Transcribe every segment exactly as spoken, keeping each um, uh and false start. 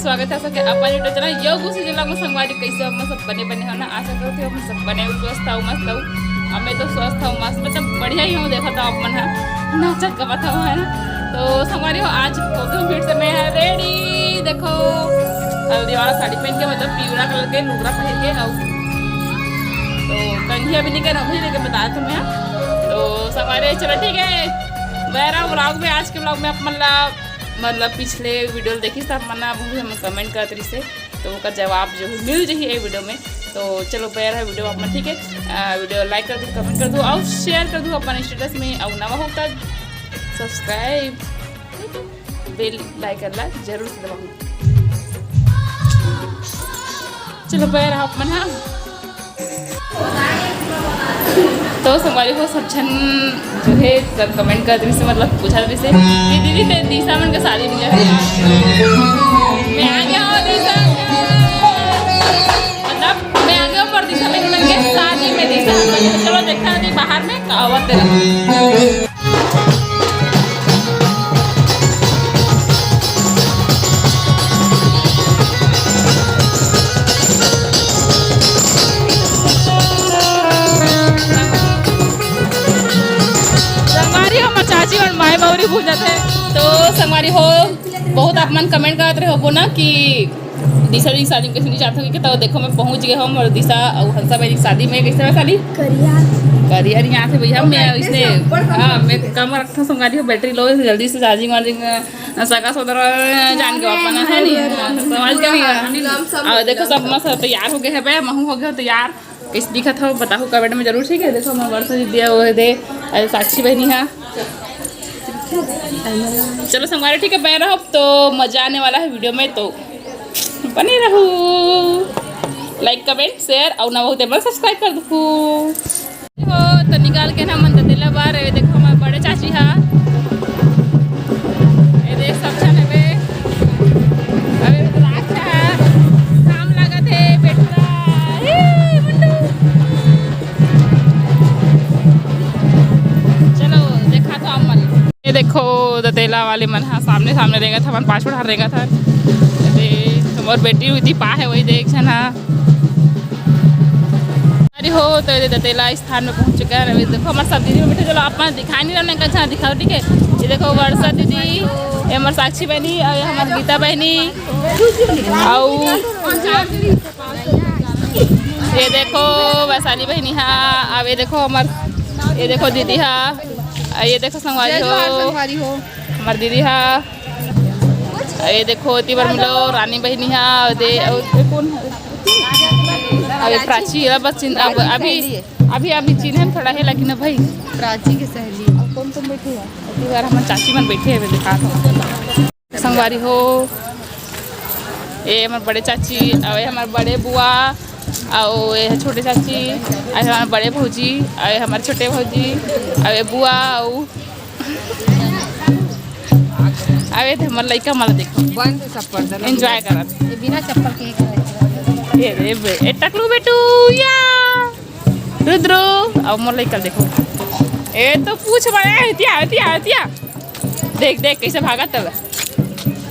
स्वागत है सबके अपन YouTube चैनल योगू से। जो लोग संगवारी, कैसे हो आप मन? सब बने बने हो ना? आशा करत हो आप मन सब बने हो, स्वस्थ हो, मस्त हो। अब मैं तो स्वस्थ हूँ, मस्त, मतलब बढ़िया ही हूँ। देखो तो आप मन हा नाचत गावत हो, है ना? तो संगवारी हो, आज हो गए फिर से मैं रेडी। देखो हल्दी वाला साड़ी पहन के, मतलब पीला कलर के लुगरा पहन के, और तो कंघी अभी नहीं करना, अभी लेके बता तुम्हें। तो संगवारी चलो ठीक है, मेरा व्लॉग में, आज के व्लॉग में आप मन ला, मतलब पिछले वीडियो देखिस तो आप मन ला कमेंट करत रहिस, तो ओकर जवाब जो है मिल जाही ये वीडियो में। तो चलो बेरा है वीडियो आप मन, ठीक है, वीडियो लाइक कर दो, कमेंट कर दो और शेयर कर दो अपन स्टेटस में, और नवा हो तो सब्सक्राइब, बेल आइकन ला जरूर से दबाओ। चलो बेरा आप मन हा। तो संगवारी हो, सब झन जो है सब कमेंट करत रहिस, मतलब पूछत रहिस कि दीदी ते दिशा मन के शादी में जो है, मैं आ गया हूँ दिशा, मतलब मैं आ गया हूँ पर दिशा मन के शादी में। दिशा, चलो देखा नहीं बाहर में का होवत है। संगवारी हो, हमर चाची और माई बौरी भूंजत है। तो संगवारी हो, बहुत आप मन कमेंट करत रहे हो ना कि दिशा जी की शादी में कैसे नहीं जात होगी, तो देखो मैं पहुंच गए हम और दिशा और हंसा भाई की शादी में। कैसे वैशाली? करिया। करिया नहीं आते भैया, मैं इसने, हाँ, मैं कम रखता हूँ संगवारी हो, बैटरी लो, जल्दी से चार्जिंग वार्जिंग, सगा सोदर जान के अपन है नहीं, समझ के नहीं। और देखो सब मस्त तैयार हो गए हैं बे, महू हो गए तैयार। कैसे दिखत हो बताओ कमेंट में जरूर, ठीक है। देखो मैं वर्षा दीदी वो दे, अरे साक्षी बहनी है। चलो संगवारी ठीक है, बने रहो, तो मजा आने वाला है वीडियो में, तो बने रहो। लाइक कमेंट शेयर और ना बहुत सब्सक्राइब कर दो। हो तो निकाल के ना मन दतेला बार, ये देखो हमारे बड़े चाची हा, ये देख सब झन हवे। अबे रुद्राक्ष हा, घाम लागत हे, बैठा। ए, मुंडू। चलो देखा तो अम्मल। ये देखो दतेला वाले मन हा सामने सामने रेंगत हवन, पाछू डहर रेंगत हन। ये हमर बेटी उती पा है, वही देख झन हा। अरे हो तो ये दतेला स्थान में पहुंच चुका है। अभी देखो हमारे सब दीदी बैठे, चलो आप मन दिखाई नहीं रहा, मैं कल दिखाओ ठीक है। ये देखो वर्षा दीदी, ये हमारे साक्षी बहनी और ये हमारे गीता बहनी, और ये देखो वैशाली बहनी हा, अब ये देखो हमार, ये देखो दीदी हा, और ये देखो संगवारी जय जोहार हो, संगवारी हो। हमार दीदी हा, और ये देखो तिबर मिलो रानी बहनी हा, और दे, और ये कौन है? अरे प्राची, ये बस चिन-, अब अभी, अभी, अभी चिन्हन थोड़ा है लेकिन भाई प्राची की सहेली। अब कौन कौन बैठे हैं? अभी बार हमारे चाची मन बैठे हैं, मैं दिखा दो। संगवारी हो, ये हमारे बड़े चाची, और ये हमारे बड़े बुआ, और ये छोटे चाची, और ये हमारे बड़े भौजी, और ये हमारे छोटे भौजी, और ये बुआ, और अबे ते हमर लइका मन ला देखो, बंद चप्पल दे, एंजॉय करत। ये बिना चप्पल के एक ये रे बे, ए टकलू बेटू या रुद्रो, अब मोर लइका देखो। ए तो पूछ बड़ा है, एतिया, एतिया, एतिया। देख, देख, कैसे भागत तब।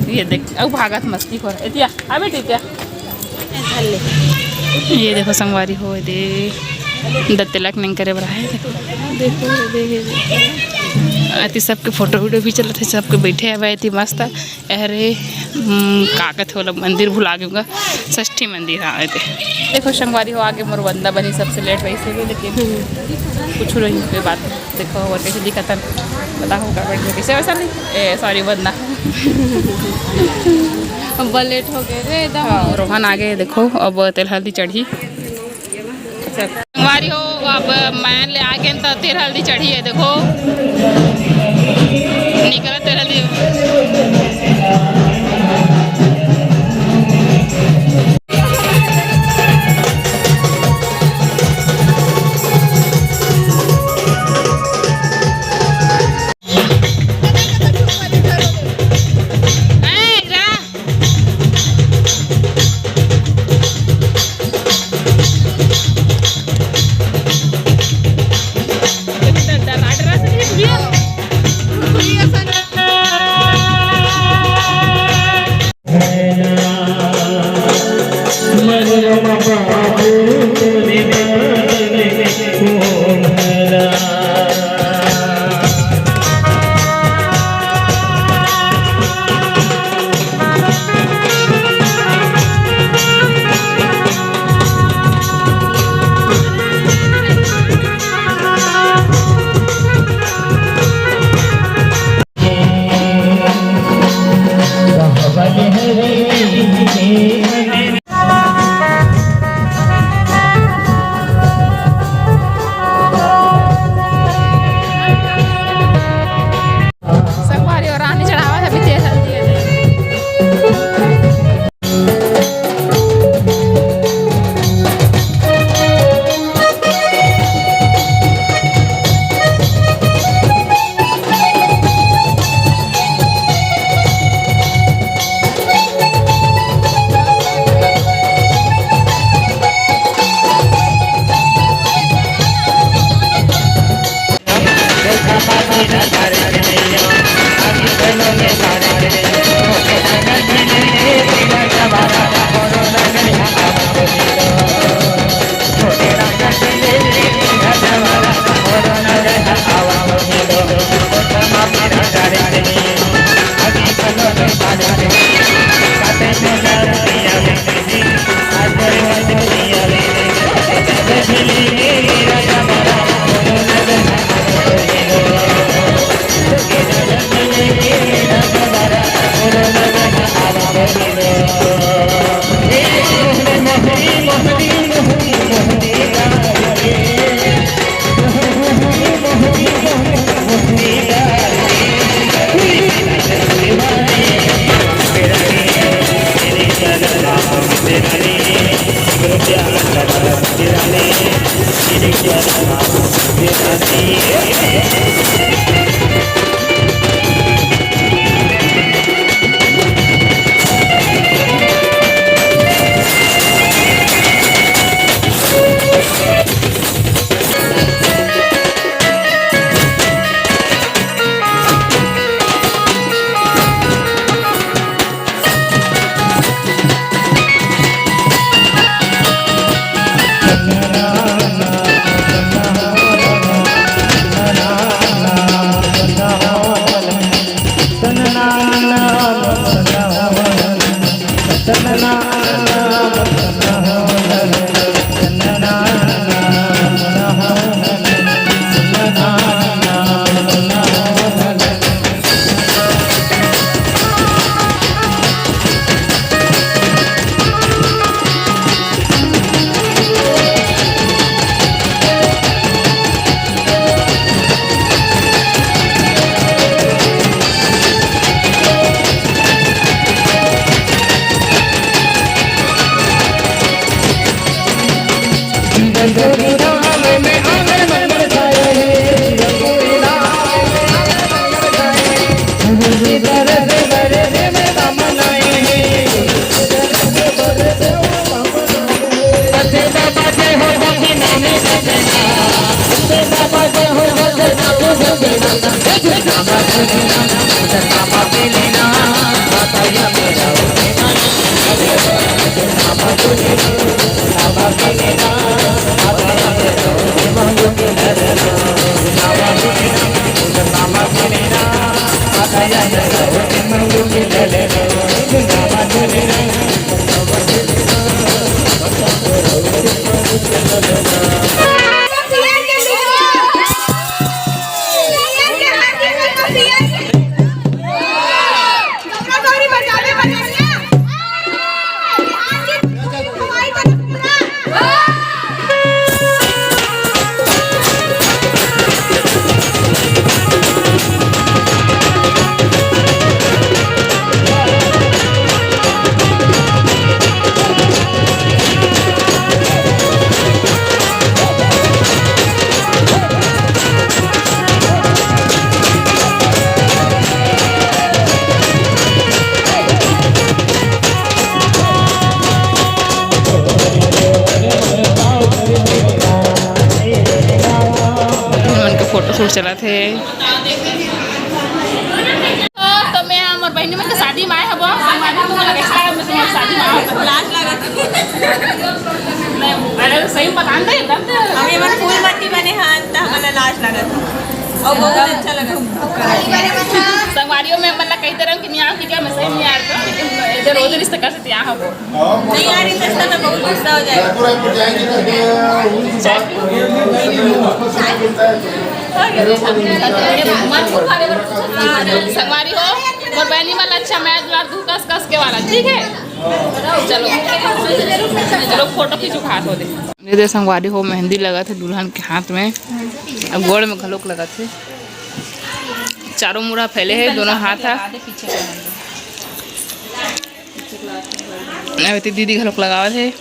ये देख, अब भागत मस्ती कर। एतिया, आ बेटी, एतिया। ये देखो संगवारी हो, दे दतेला के नहीं करे बर आए। देखो, देखो, देखो। अति सबके फोटो वीडियो भी चलत है, सबके बैठे हवे अति मस्त। अरे, हम्म, का कथे ओला, मंदिर भुला गए होंगे, षष्ठी मंदिर, हाँ, एते। देखो संगवारी हो, आगे मोर वंदा बनी सबसे लेट वैसे भी, लेकिन कुछ नहीं कोई बात। देखो और कैसे दिखत हन, बताओ कमेंट में कैसे वैसा नहीं, ए सॉरी वंदा। अब लेट हो गए रे एकदम। हाँ, रोहन आ गए, देखो अब तेल हल्दी चढ़ी। संगवारी हो, अब मैं ले आगे त तेल हल्दी चढ़ी है, देखो निकला तेल हल्दी। उनके फोटो शूट चलत हे। तो मैं हमर बहिनी मन के शादी में आए हबो। संगवारी, तुमन ला कैसा लगा? मैं तुम्हारे शादी में आए हबो। लाज लागत। अरे, सही में बता दे, एकदम से। हम ये मन फूल मट्टी बने हैं, त हमन ला लाज लागत। और बहुत अच्छा लगा। संगवारियों में मन ला कही तरह कि नहीं आओ, ठीक है, मैं सही में नहीं आ रहा, लेकिन इधर उधर इस तरह से यहाँ हबो। नहीं आ रही तो इसका तो बहुत गुस्सा हो जाएगा। संगवारी हो, मोर बहनी मन अच्छा मैच ला दू कस कस के वाला, ठीक है? चलो, चलो फोटो खींचो, हाथ हो दे। ये दे संगवारी हो, मेहंदी लगत हे दुल्हन के हाथ में, अब गोड़ में घलोक लगत हे। चारों मुड़ा फैले हे दोनों हाथ हा। अउ एती दीदी घलोक लगावत हे।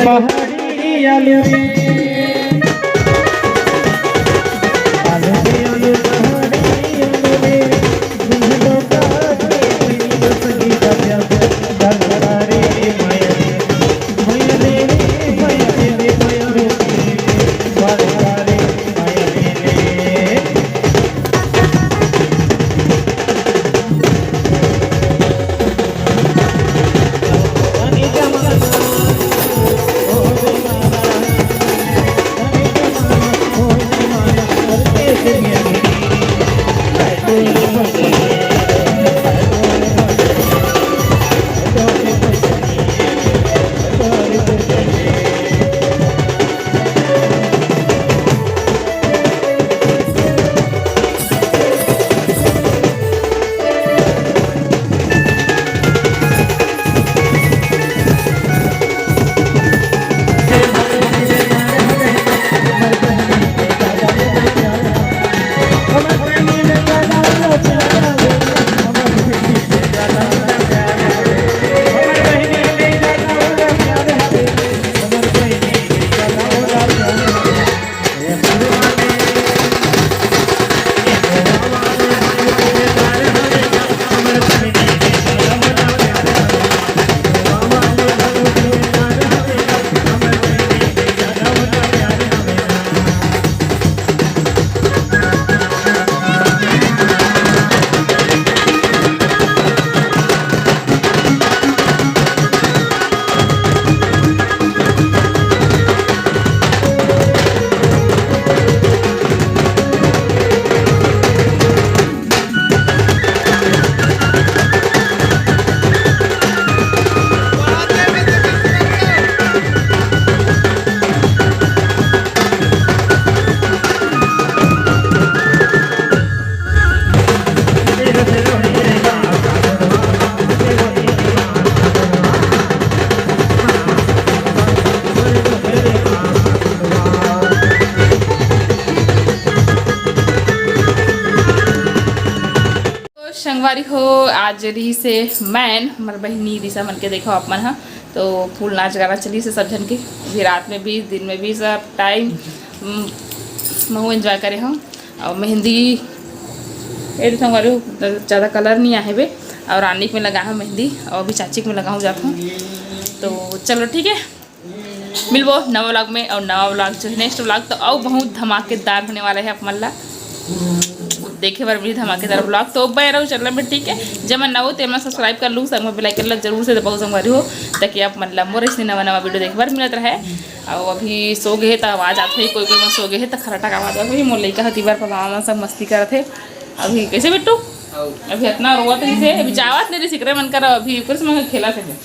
पहाड़ी आलू रे, आलू रे, आलू पहाड़ी आलू रे, गुंडो का के बनी बसगी का प्यार, दलदारी माया रे, माया रे, माया रे, माया रे, माया रे। तो संगवारी हो, आज रहिसे मैन, हमर बहिनी दिशा मन के देखो आप मन ह, तो फुल नाच गाना चलिसे सब झन के, अभी रात में भी, दिन में भी, सब टाइम, उम, महू एंजॉय करे हूँ। और मेहंदी, ए संगवारी हो, ज़्यादा कलर नहीं आहे बे, और रानी के में लगा हूँ मेहंदी, और अभी चाची के में लगा हूँ जात हूँ। तो चलो ठीक है, मिलबो नवा व्लॉग में, और नवा व्लॉग जो है नेक्स्ट व्लॉग तो और बहुत धमाकेदार होने वाला है आप मन ला देखे बर भी धमाकेदार व्लॉग। तो बने रहो चैनल में, ठीक है। जब मन नवा हो तेमन सब्सक्राइब कर लू, संग में बेल आइकन ला जरूर से दबाओ संगवारी हो, ताकि आप मन ला मोर ऐसे नवा नवा वीडियो देखे बर मिलत रहे। और अभी सो गए तो आवाज आत होही, कोई कोई मन सो गए तो खराटा का आवाज आत होही। मोर लइका हती बर पापा मन सब मस्ती करत हे। अभी कैसे बिट्टू? अभी इतना रोवत रहिसे, अभी जावत नहीं रहिसे, एकरे मन कर अभी ओकर से मन खेलत हे।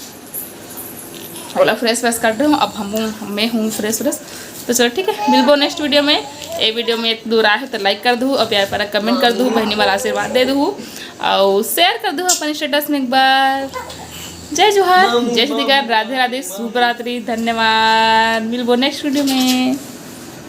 ओला फ्रेश व्रेश कर दूँ, अब हम, मैं हूँ फ्रेश व्रेश। तो चलो ठीक है, मिलबो नेक्स्ट वीडियो में। ए वीडियो में दूर आए हो तो लाइक कर दू, और प्यार प्यारा कमेंट कर दू, बहनी वाला आशीर्वाद दे दू, और शेयर कर दू अपन स्टेटस में एक बार। जय जोहार, जय छत्तीसगढ़, राधे राधे, शुभ रात्रि, धन्यवाद। मिलबो नेक्स्ट वीडियो में।